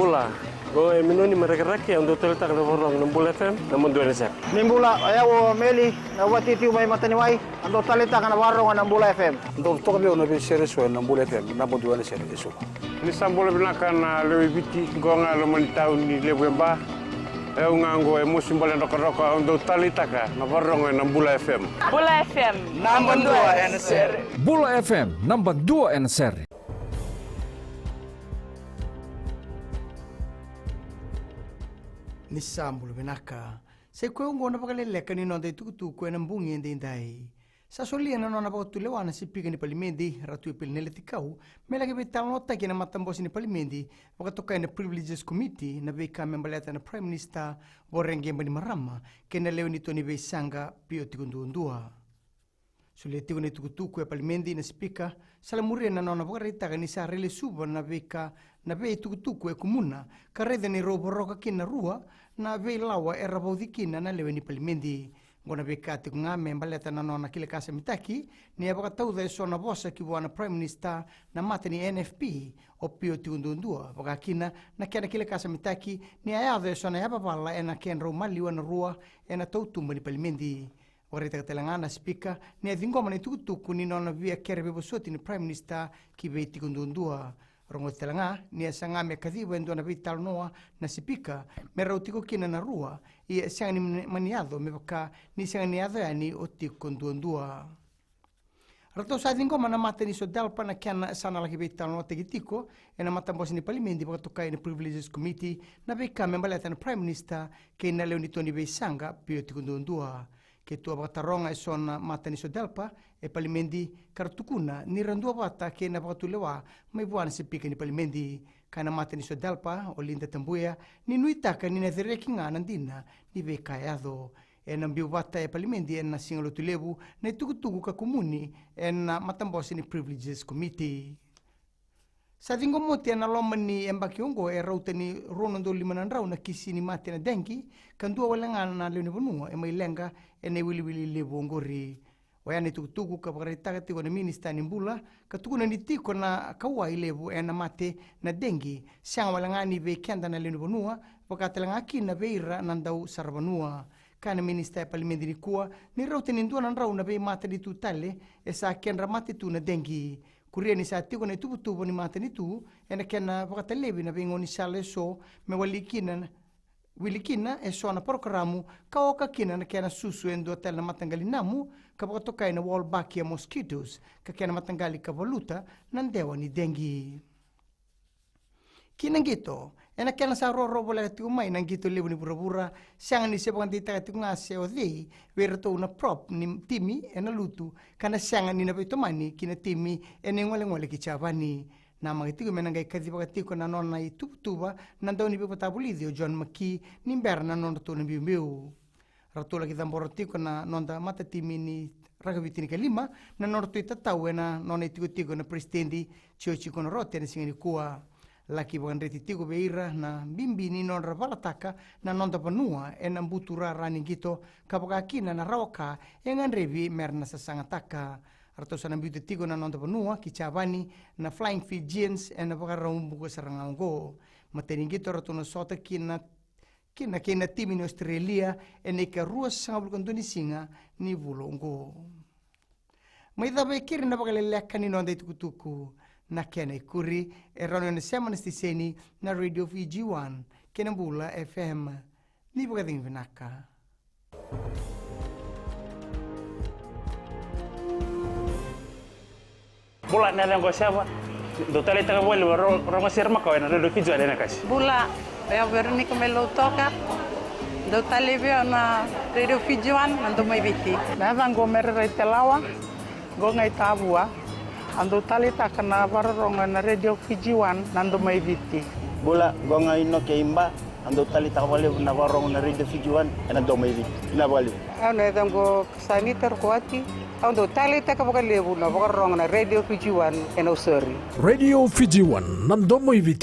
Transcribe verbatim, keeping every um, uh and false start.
Bula, qo e Minoni mai Rakiraki, au dau taleitaka na vakarorogo na Bula F M, naba dua ena sere. Ni bula, o yau o Meli, na vati tiu mai Mataniwai, au dau taleitaka na vakarorogo na Bula F M. Dau toka vei au na veisere eso ena Bula F M, naba dua ena sere eso. Ni sa bula vinaka na lewe i Viti, qo ga e loma ni tauni levu e Ba. E au ga qo e Mosi Bale Drokadroka, au dau taleitaka na vakarorogo ena Bula F M. Bula F M, naba dua ena sere. Bula F M, naba dua ena sere. Ni sa bula vinaka. Sa i koya oqo na vakaleleka ni noda itukutuku ena bogi edaidai. Sa solia na nona vakatulewa na sipika ni palimedi, Ratu Epeli Nailatikau, me laki veitalanoataki ena matabose ni palimedi, vakatokai na Privileges Committee, na veika me baleta na Prime Minister, Voreqe Bainimarama, kei na lewe ni to ni veisaqa, Pio Tikoduadua. Solia tiko na itukutuku e palimedi na sipika, sa lamuria na nona vakaraitaka ni sa railesuva na veika na veitukutuku e kumuna, ka raica ni rau voroka kina na rua na veilawa era vauci kina na lewe ni palimedi. Qo na veika tiko ga me baleta na nona kilakasamitaki ni a vakatauca eso na vosa ki vua na Prime Minister na mata ni N F P, o Pio Tikoduadua, vaka kina na kena kilakasamitaki ni a yaco eso na yavavala ena kedrau maliwa na rua ena tautuba ni palimedi. Vakaraitaka tale ga na sipika ni a ciqoma na itukutuku ni nona via kere veivosoti na Prime Minister ki vei Tikoduadua. Rogoci tale ga ni a saga me kaciva e dua na veitalanoa na sipika me rau tiko kina na rua, ia e sega ni mani yaco me vaka ni sega ni yaco yani o Tikoduadua. Ratou sa ciqoma na mata ni SODELPA na kena sa na laki veitalanoataki tiko ena matabose ni palimedi vakatokai na Privileges Committee na veika me baleta na Prime Minister kei na lewe ni to ni veisaqa, Pio Tikoduadua. Keitou a vakataroga eso na mata ni SODELPA e palimedi ka ra tukuna ni ra duavata kei na vakatulewa mai vua na sipika ni palimedi. Kaya na mata ni SODELPA, o Lynda Tabuya, ni nuitaka ni na cereki ga na dina ni veika e yaco. Ena biu vata e palimedi ena Siga Lotulevu na itukutuku ka kumuni ena matabose ni Privileges Committee. Sa ciqoma oti ena loma ni yabaki oqo e rauta ni rua na udolu lima na drau na kisi ni mate na dengue, ka dua wale ga na lewe ni vanua e mai leqa ena iwiliwili levu oqori. Oya na itukutuku ka vakaraitaka tiko na minisita ni bula, ka tukuna ni tiko na kauwai levu ena mate na dengue, sega wale ga ni vei keda na lewe ni vanua, vaka tale ga kina vei ira na dau saravanua. Kaya na minisita e palimedi nikua ni rauta ni dua na drau na veimatanitu tale e sa kedra mate tu na dengue. Kuria ni sa tiko na ituvatuva ni matanitu ena kena vakatalevi na veigaunisala eso me wali kina, wili kina eso na parokaramu ka oka kina na kena susu e dua tale na mataqali namu ka vakatokai na Wolbachia mosquitoes ka kena mataqali ka valuta na dewa ni dengue. Ki na qito, ena kena sa roro voleka tiko mai na qito levu ni vuravura, sega ni se vakadeitaka tiko ga se o cei vei iratou na prop ni timi ena lutu, ka na sega ni na veitomani ki na timi ena igolegole ki Japani. Namaki tiko me na qai kacivaka tiko na nona ituvatuva na dauniveivakavulici o John McKee ni bera na nodratou na biubiu. Ratou laki cabora tiko na noda matatimi ni rakavi tinikalima na nodratou itatau ena nona itikotiko na peresitedi Jioji Konorote ena siga nikua. Laki vakadreti tiko vei ira na bibi ni nodra valataka na noda vanua ena buturara ni qito ka vaka kina na rawa ka e gadrevi mera na sasagataka. Ratou sa na biuta tiko na noda vanua ki Japani na Flying Fijians ena Vakaraubuka sara ga oqo. Matai ni qito ratou na sota kina kina kei na timi ni Australia ena ikaruasagavulu ka dua ni siga ni vula oqo. Mai cava e keri na vakaleleka ni noda itukutuku. Na kena ikuri e rawa ni o na sema na siteseni na Radio Fiji One kei na Bula F M. Ni vakacegu vinaka. Bula, na yacaqu o Seva. Dau taleitaka vakalevu na ro-, rogo sere makawa ena Radio Fiji One ena kasi. Bula, o yau Veronica mai Lautoka. Dau taleitaka vei au na Radio Fiji One, na Domo i Viti. Na yacaqu o Mere Raitelawa, qo ga i Tavua. Au dau taleitaka na vakarorogo ena Radio Fiji One, na Domo i Viti. Bula, qo ga i Noke i Ba. Au dau taleitaka vakalevu na vakarorogo na Radio Fiji One ena Domo i Viti. Vinaka vakalevu. Au na yacaqu o Sanita Rokoati. Au dau taleitaka vakalevu na vakarorogo na Radio Fiji One ena Nausori. Radio Fiji One, na Domo i Viti.